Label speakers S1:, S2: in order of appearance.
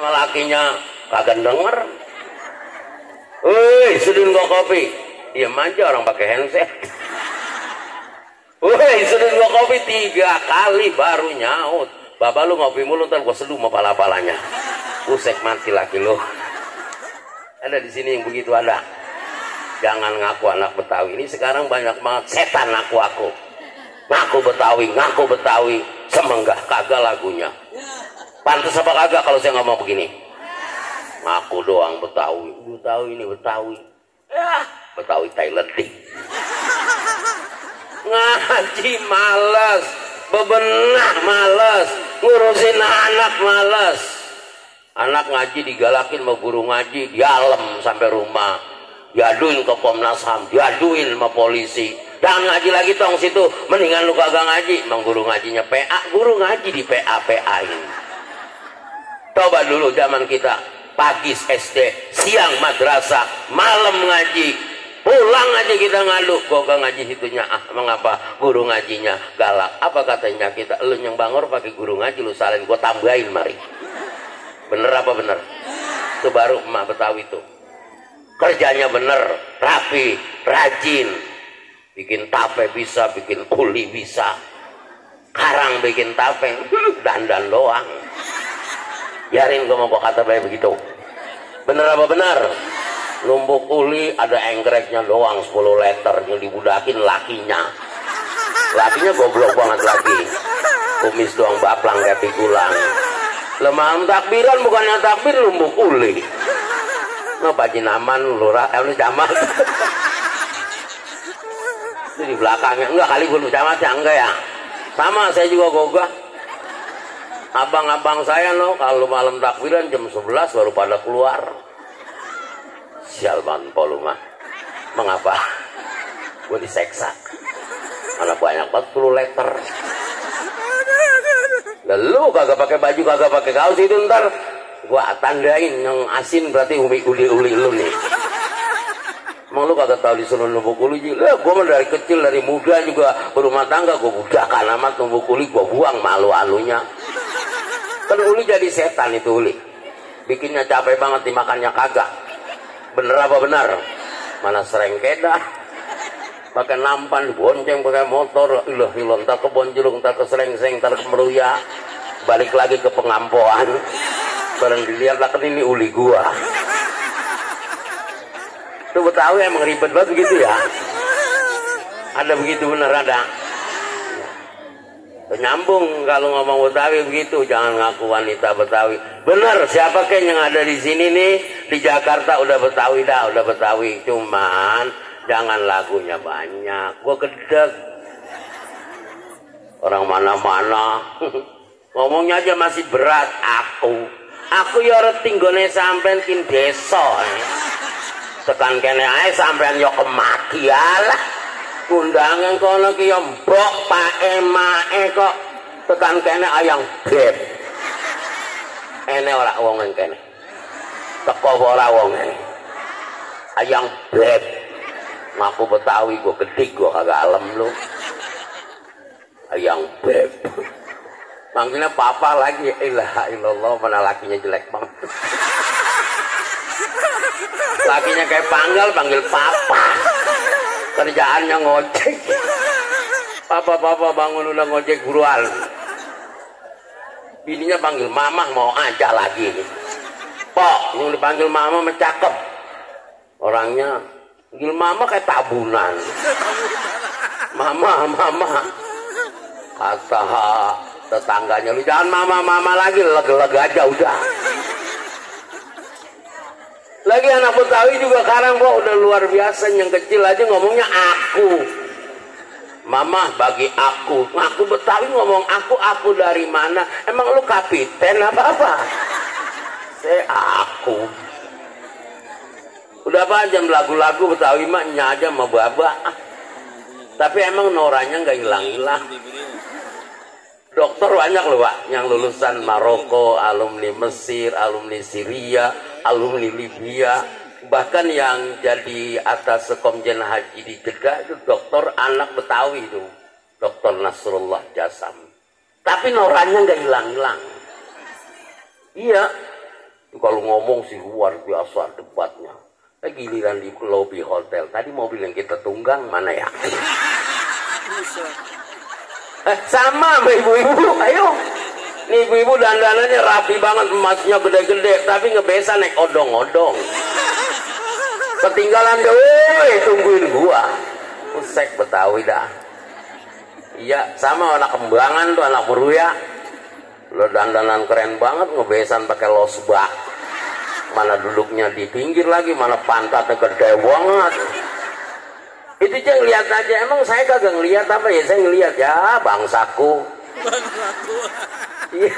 S1: sama lakinya kagak denger. Woi, seduin gua kopi. Diam aja orang pakai handset. Woi, seduin gua kopi 3 kali baru nyaut. Bapak lu ngopi mulu ntar gua seduh sama pala-palanya. Usek mati laki lu. Ada di sini yang begitu ada. Jangan ngaku anak Betawi. Ini sekarang banyak banget setan ngaku aku. Ngaku Betawi, semenggah kagak lagunya. Pantes apa kagak kalau saya ngomong begini? Ngaku doang Betawi ini Betawi. Ya, Betawi Thailanding. Ngaji males, bebenah males, ngurusin anak males. Anak ngaji digalakin sama guru ngaji, dialem sampai rumah. Diaduin ke Komnas HAM, diaduin sama polisi. Jangan ngaji lagi tong situ, mendingan lu kagak ngaji. Emang guru ngajinya PA, guru ngaji di PA-PA-in. Coba dulu zaman kita, pagi SD, siang madrasah, malam ngaji. Pulang aja kita ngadu, gua gak ngaji situnya. Mengapa? Guru ngajinya galak. Apa katanya kita? Lu yang bangor pakai guru ngaji, lu salin, gua tambahin mari. Bener apa bener? Itu baru emak Betawi tuh. Kerjanya bener, rapi, rajin, bikin tape bisa, bikin uli bisa, karang bikin tape, dandan doang. Biarin gue mau kata kayak begitu. Bener apa bener? Numbuk uli ada engkreknya doang 10 liter yang dibudakin lakinya. Lakinya goblok banget lagi. Kumis doang baplang kayak pikulan. Lemah takbiran bukannya takbir numbuk uli. Nah, Pak Jinaman, lurah, lu camat. Itu di belakangnya. Enggak kali gue lu camat ya, enggak ya. Sama, saya juga gogah. Abang-abang saya no, kalau malam takbiran jam 11 baru pada keluar. Sial banget lu mah. Mengapa? Gue diseksa. Karena banyak banget 10 liter. Lalu kagak pakai baju, kagak pakai kaos itu ntar. Gua tandain yang asin berarti uli lu nih. Emang lu kagak tahu disuruh numbuk uli? Lah gua mah dari kecil dari muda juga berumah tangga gua budakan amat numbuk uli, gua buang malu-alunya. Kan uli jadi setan itu uli. Bikinnya capek banget dimakannya kagak. Bener apa benar? Mana serengkeda. Pakai nampan bonceng pakai motor, ilah ntar ke Bonjolong, ntar ke Serengseng, ntar ke Meruya. Balik lagi ke Pengampoan. Barang dilihat lah kan ini uli gua. Tuh Betawi emang ribet banget begitu ya. Ada begitu bener ada. Nyambung kalau ngomong Betawi begitu, jangan ngaku wanita Betawi. Bener siapa kan yang ada di sini nih di Jakarta udah Betawi dah, udah Betawi. Cuman jangan lagunya banyak. Gua gedeg. Orang mana-mana ngomongnya aja masih berat. Aku ya reting gone sampean kin desa. Tekan kene ae sampean yo kemaki alah. Undangan kono ki yo mbok pake mae kok tekan kene ayang beb. Ene ora wong kene. Teko ora wong kene. Ayang beb. Ngaku Betawi gua gedhe gua kagak alem lu. Ayang beb. Manggilnya papa lagi, ilaha illallah, mana lakinya jelek banget. Lakinya kayak panggil papa. Kerjaannya ngojek. Papa bangun udah ngojek buruan. Bininya panggil mama mau aja lagi. Pok, yang dipanggil mama mencakep. Orangnya panggil mama kayak tabunan. Mama. Kata tetangganya, lu jangan mama lagi, lega-lega aja udah. Lagi anak Betawi juga sekarang gua udah luar biasa, yang kecil aja ngomongnya aku. Mama bagi aku, ngaku Betawi ngomong aku dari mana? Emang lu kapiten apa? Saya aku. Udah apa jam lagu-lagu Betawi mah aja sama baba. Tapi emang noranya nggak hilang-hilang. Dokter banyak loh Pak, yang lulusan Maroko, alumni Mesir, alumni Syria, alumni Libya, bahkan yang jadi atas Komjen Haji di Jeddah itu dokter anak Betawi itu, Dokter Nasrullah Jasam. Tapi noranya nggak hilang-hilang. Iya, Kalau ngomong sih luar biasa debatnya. Giliran di lobi hotel, tadi mobil yang kita tunggang mana ya? Sama sama ibu-ibu, ayo. Nih ibu-ibu dandanannya rapi banget, emasnya gede-gede, tapi ngebesa naik odong-odong. Ketinggalan deh, woi, tungguin gua. Usek Betawi dah. Iya, sama anak Kembangan tuh, anak Meruya. Lo dandanan keren banget, ngebesan pakai losbak. Mana duduknya di pinggir lagi, mana pantatnya gede banget. Itu aja ngeliat aja. Emang saya kagak ngeliat apa ya? Saya ngeliat ya bangsaku. Iya.